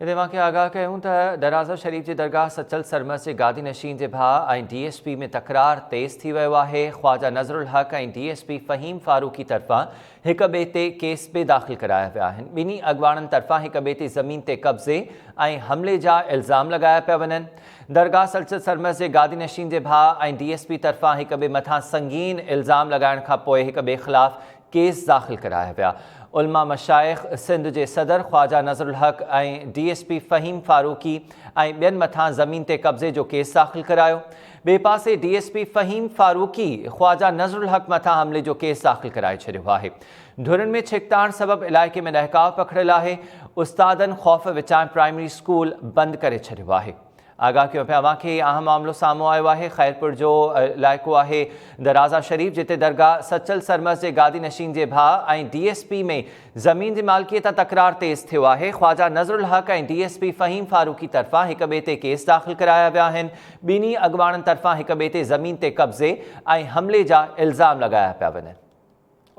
هتي اوهان کي آگاهه ڪيون ته درازا شريف جي درگاهه سچل سرمست جي گادي نشين جي ڀاء ۽ ڊي ايس پي ۾ تڪرار تيز ٿي ويو آهي، Khawaja Nazar ul Haq ۽ D S P Faheem Farooqi طرفان هڪ ٻئي تي ڪيس به داخل ڪرايا ويا آهن، ٻنهي اڳواڻن طرفان هڪ ٻئي تي زمين تي قبضي ۽ حملي جا الزام لڳايا پيا وڃن، درگاهه سچل سرمست جي گادي نشين جي ڀاء ۽ ڊي ايس پي طرفان هڪ ٻئي مٿان سنگين الزام لڳائڻ کانپوء هڪ ٻئي خلاف ڪيس داخل ڪرايا ويا. علماء مشائخ سنڌ جي صدر Khawaja Nazar ul Haq ۽ D S P Faheem Farooqi ۽ ٻين مٿان زمين تي قبضي جو ڪيس داخل ڪرايو. ٻئي پاسي D S P Faheem Farooqi Khawaja Nazar ul Haq مٿان حملي جو ڪيس داخل ڪرائي ڇڏيو آهي. ڌرين ۾ ڇڪتاڻ سبب علائقي ۾ ڏهڪاء پکڙيل آهي. استادن خوف وچان پرائمري اسڪول بند ڪري ڇڏيو آهي. آگاهه ڪيون پيا اوهان کي هي اهم معاملو سامهون آيو آهي خيرپور جو علائقو آهي درازا شريف جتي درگاهه سچل سرمست جي گادي نشين جي ڀاء ۽ ڊي ايس پي ۾ زمين جي مالڪي تان تڪرار تيز ٿيو آهي Khawaja Nazar ul Haq ۽ D S P Faheem Farooqi طرفان هڪ ٻئي تي ڪيس داخل ڪرايا ويا آهن ٻنهي اڳواڻن طرفان هڪ ٻئي تي زمين تي قبضي ۽ حملي جا الزام لڳايا پيا وڃن.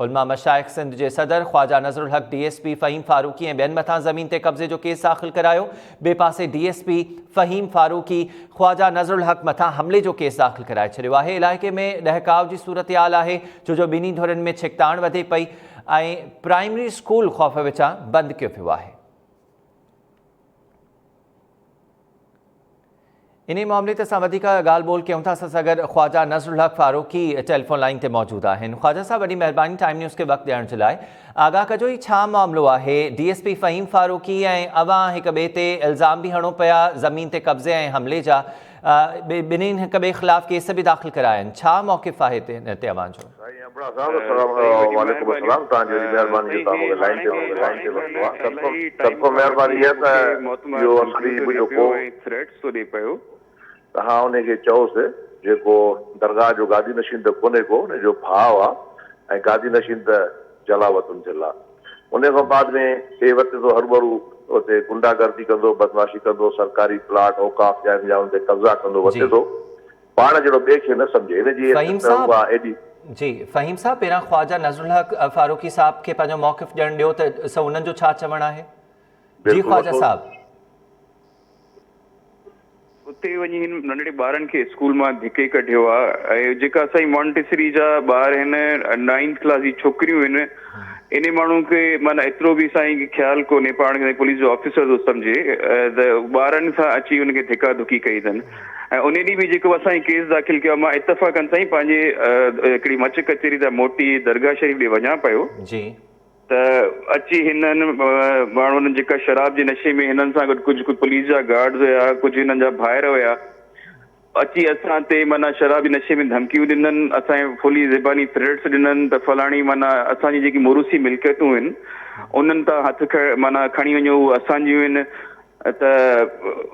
علماء مشائخ سنڌ جي صدر Khawaja Nazar ul Haq D S P Faheem Farooqi ۽ ٻين مٿان زمين تي قبضي جو ڪيس داخل ڪرايو، ٻئي پاسي D S P Faheem Farooqi Khawaja Nazar ul Haq مٿان حملي جو ڪيس داخل ڪرائي ڇڏيو آهي، علائقي ۾ ڏهڪاء جي صورتحال آهي ڇو جو ٻنهي ڌرين ۾ ڇڪتاڻ وڌي پئي ۽ پرائمري اسڪول خوف وچان بند ڪيو ويو آهي. انهي معاملي تي اسان وڌيڪ ڳالهه ٻولهه ڪيون ٿا اسان سان گڏ خواجه نظر الحق فاروقي ٽيليفون لائين تي موجود آهن خواجه صاحب وڏي مهرباني ٽائيم نيوز کي وقت ڏيڻ جي لاء آگاهه ڪجو هي ڇا معاملو آهي D S P Faheem Farooqi ۽ اوهان هڪ ٻئي تي الزام به هڻو پيا زمين تي قبضي ۽ حملي جا ٻنهين هڪ ٻئي خلاف ڪيس به داخل ڪرايا آهن ڇا موقف آهي ان تي اوهان جو؟ سائين ابڙا صاحب السلام وعليڪم السلام توهان جي وڏي مهرباني جو توهان مون کي لائين تي لائين تي ورتو آهي سڀ کان سڀ کان مهرباني اها ته اهو اصلي منهنجو ڪو توهان انهي کي چئوس جيڪو درگاهه جو گادي نشين ته ڪونهي ڪو ان جو ڀاء آ ۽ گادي نشين ته جلاوطن ٿيل آ انهي کان بعد ۾ هي وتي ٿو هروڀرو اتي غنڊا گردي ڪندو بدمعاشي ڪندو سرڪاري پلاٽ اوقاف جاين جا ان تي قبضا ڪندو وتي ٿو پاڻ جهڙو ٻئي کي نه سمجهي. هن جي فهيم حيثيت ته صاحب اها ايڏي. جي فهيم صاحب پهريان خواجه نظر الحق فاروقي صاحب کي پنهنجو موقف ڏيڻ ڏيو ته سو انهن جو ڇا چوڻ آهي جي بلڪل خواجه وٺو. صاحب. اتي وڃي هن ننڍڙي ٻارن کي اسڪول مان ڌڪي ڪڍيو آ ۽ جيڪا اسان جي مانٽيسري جا ٻار هن نائنٿ ڪلاس جي ڇوڪريون هن انهي ماڻهو کي معنيٰ ايترو به سائين خيال ڪونهي پاڻ کي پوليس جو آفيسر ٿو سمجهي ته ٻارن سان اچي ان کي ڌڪا ڌڪي ڪئي اٿن ۽ انهي ڏينهن به جيڪو اسان هي ڪيس داخل ڪيو مان اتفاقن سائين پنهنجي هڪڙي مچ ڪچهري تان موٽي درگاهه شريف ڏي وڃان پيو جي. ته اچي هنن ماڻهن جيڪا شراب جي نشي ۾ هنن سان گڏ ڪجهه پوليس جا گارڊز هيا ڪجهه هنن جا ڀائر هيا اچي اسان تي معنيٰ شراب جي نشي ۾ ڌمڪيون ڏنن، اسان کي ڦلي زباني ٿريٽس ڏنن ته فلاڻي معنيٰ اسان جي جيڪي موروثي ملڪيتون هن انهن تان هٿ معنيٰ کڻي وڃو اهي اسان جون هن ته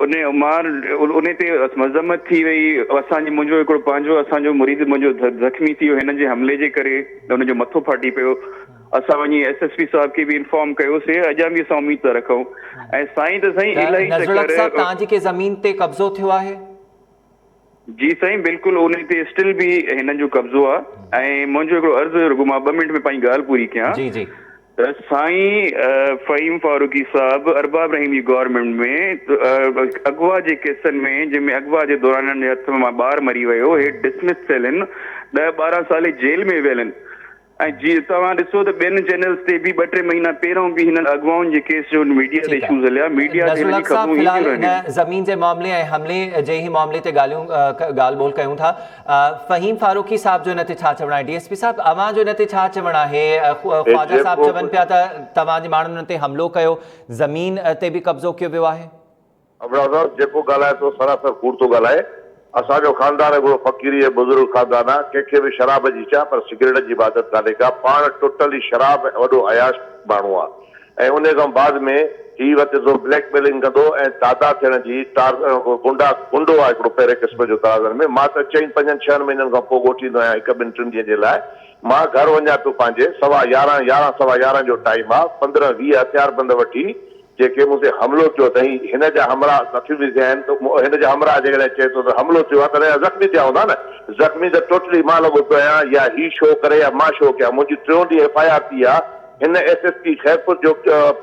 ان مان ان تي مذمت ٿي وئي اسان جي منهنجو هڪڙو پنهنجو اسان جو مريد منهنجو زخمي ٿي ويو هنن جي حملي جي ڪري ان جو مٿو ڦاٽي پيو اسان وڃي ايس ايس پي صاحب کي به انفارم ڪيوسي اڄان به اسان اميد ٿا رکون ۽ سائين ته سائين ته الاهي نظرالحق چڪر صاحب توهان جي ڪي زمين تي قبضو ٿيو آهي؟ جي سائين بلڪل انهي تي اسٽل به هنن جو قبضو آ ۽ منهنجو هڪڙو عرض هيو رڳو مان ٻه منٽ ۾ پنهنجي ڳالهه پوري ڪيان جي جي. ته سائين فهيم فاروقي صاحب ارباب رحيم جي گورنمينٽ ۾ اغوا جي ڪيسن ۾ جنهن ۾ اغوا جي دوران هنن جي هٿ مان ٻار مري ويو هي ڊسمس ٿيل هن ڏهه 12 سال هي جيل ۾ ويل هن ۽ جي توهان ڏسو ته ٻين چينلز تي به ٻه ٽي مهينا پهريون به هنن اغوائن جي ڪيس جو ميڊيا تي ٺيڪ اشوز آهي هليا ميڊيا تي نظر هنن جي الحق صاحب خبرون في الحال اينديون رهنديون. ان زمين جي معاملي ۽ حملي جي ئي معاملي تي ڳالهيون ڳالهه ٻولهه ڪيون ٿا فهيم فاروقي صاحب جو ان تي ڇا چوڻ آهي ڊي ايس پي صاحب اوهان جو ان تي ڇا چوڻ آهي هي خواجه صاحب جيڪو چون پيا ته توهان جي ماڻهن ان تي حملو ڪيو زمين تي به قبضو ڪيو ويو آهي. ابڙا صاحب جيڪو ڳالهائي ٿو سراسر ڪوڙ ٿو ڳالهائي. اسان جو خاندان هڪڙو فقيري ۽ بزرگ خاندان آ. ڪنهن کي به شراب جي ڇا پر سگريٽ جي به عادت ڪانهي ڪا. پاڻ ٽوٽلي شراب ۽ وڏو عياش ماڻهو آ ۽ انهي کان بعد ۾ هي وتي ٿو بليڪ ميلنگ ڪندو ۽ دادا ٿيڻ جي ٽار گنڊا گنڊو آ هڪڙو پهرين قسم جو ترازن ۾ مان ته چئن پنجن ڇهن مهينن کان پوء ڳوٺ ايندو آهيان هڪ ٻن ٽن ڏينهن جي لاء مان گهر وڃان پيو پنهنجي سوا يارهن يارهن سوا يارهن جو ٽائيم آ پندرهن 20 هٿياربند وٺي جيڪي مون تي حملو ٿيو ته هي هن جا همراهه زخمي به ٿيا آهن ته هن جا همراهه جيڪڏهن چئي ٿو ته حملو ٿيو آهي تڏهن زخمي ٿيا هوندا نه زخمي ته ٽوٽلي مان لڳو پيو آهيان يا هي شو ڪري يا مان شو ڪيان منهنجي ٽيون ڏينهن ايف I R ٿي آهي هن ايس ايس پي خيرپور جو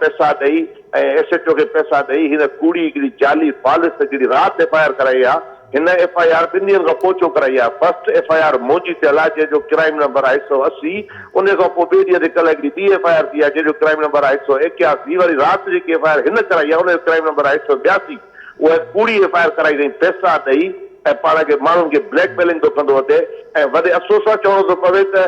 پئسا ڏئي ۽ ايس ايچ او کي پئسا ڏئي هن ڪوڙي هڪڙي جعلي فالس هڪڙي رات ايف I R ڪرائي آ. هن ايف I R ٻن ڏينهن کان پوء ڇو ڪرائي آ؟ فرسٽ ايف I R منهنجي ٿيل آ جنهن جو ڪرائيم نمبر آ 180 ان کان پوء ٻئي ڏينهن تي ڪلهه هڪڙي ٻي ايف I R ٿي آ جنهن جو ڪرائيم نمبر آ 181 وري رات جيڪي ايف I R هن ڪرائي آ ان جو ڪرائيم نمبر آ 182 اها ڪوڙي ايف I R ڪرائي اٿئين پئسا ڏئي ۽ پاڻ کي ماڻهن کي بليڪ ميلنگ ٿو ڪندو وتي ۽ وڏي افسوس سان چوڻو ٿو پوي ته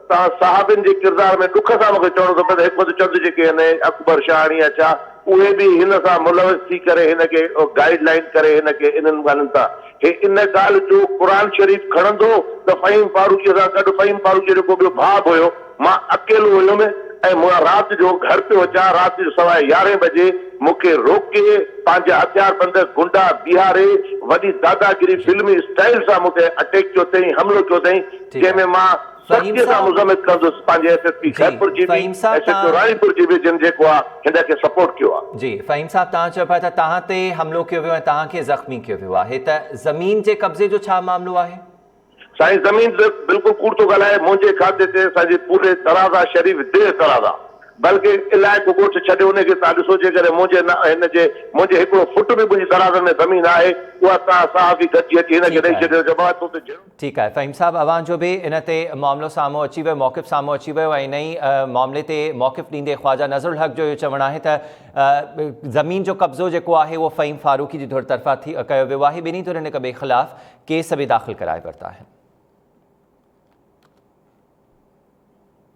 توهان صحافين جي ڪردار ۾ ڏک سان مونکي چوڻو ٿو پوي ته هڪ اڌ چند جيڪي هن اڪبر شاهاڻي يا ڇا اهي به هن سان ملوث ٿي ڪري هن کي گائيڊ لائين ڪري هن کي انهن ڳالهين تان هي ان ڳالهه جو قرآن شريف کڻندو ته فهيم فاروقي سان گڏ فهيم فاروقي جو ڪو ٻيو ڀاء به هيو مان اڪيلو هيم ۽ مان رات جو گهر پيو اچان رات جو سوا يارهين بجي مون کي روڪي پنهنجا هٿياربند گنڊا بيهاري وڏي داداگيري فلمي اسٽائيل سان مون تي اٽيڪ ڪيو اٿئين حملو ڪيو اٿئين جنهن ۾ مان فهيم سختيء سان صاحب مذمت ڪندس پنهنجي ايس ايس پي جي خيرپور جي به فهيم صاحب ايس ايچ او تان راڻيپور جي به جن جيڪو آ هن کي سپورٽ ڪيو آ. جي فهيم صاحب توهان چئو پيا ته توهان تي حملو ڪيو ويو ۽ توهان کي زخمي ڪيو ويو آهي ته زمين جي قبضي جو ڇا معاملو آهي؟ سائين زمين ته بلڪل ڪوڙ ٿو ڳالهائي منهنجي کاتي تي اسان جي پوري درازا شريف ديهه درازا بلڪه علائقو ڳوٺ ڇڏي ان کي توهان ڏسو جيڪڏهن منهنجي نه هن جي منهنجي هڪڙو فٽ به منهنجي درازن ۾ زمين آهي اها توهان صحافي گڏجي اچي هن کي ٺيڪ ڏئي آهي. ڇڏيو جماعت تو تي جهيڙو ٺيڪ آهي فهيم صاحب اوهان جو به ان تي معاملو سامهون اچي ويو موقف سامهون اچي ويو ۽ ان ئي معاملي تي موقف ڏيندي خواجه نظر الحق جو اهو چوڻ آهي ته زمين جو قبضو جيڪو آهي اهو فهيم فاروقي جي ڌر طرفان ٿي ڪيو ويو آهي ٻنهي ڌرين هڪ ٻئي خلاف ڪيس به داخل ڪرائي ورتا آهن.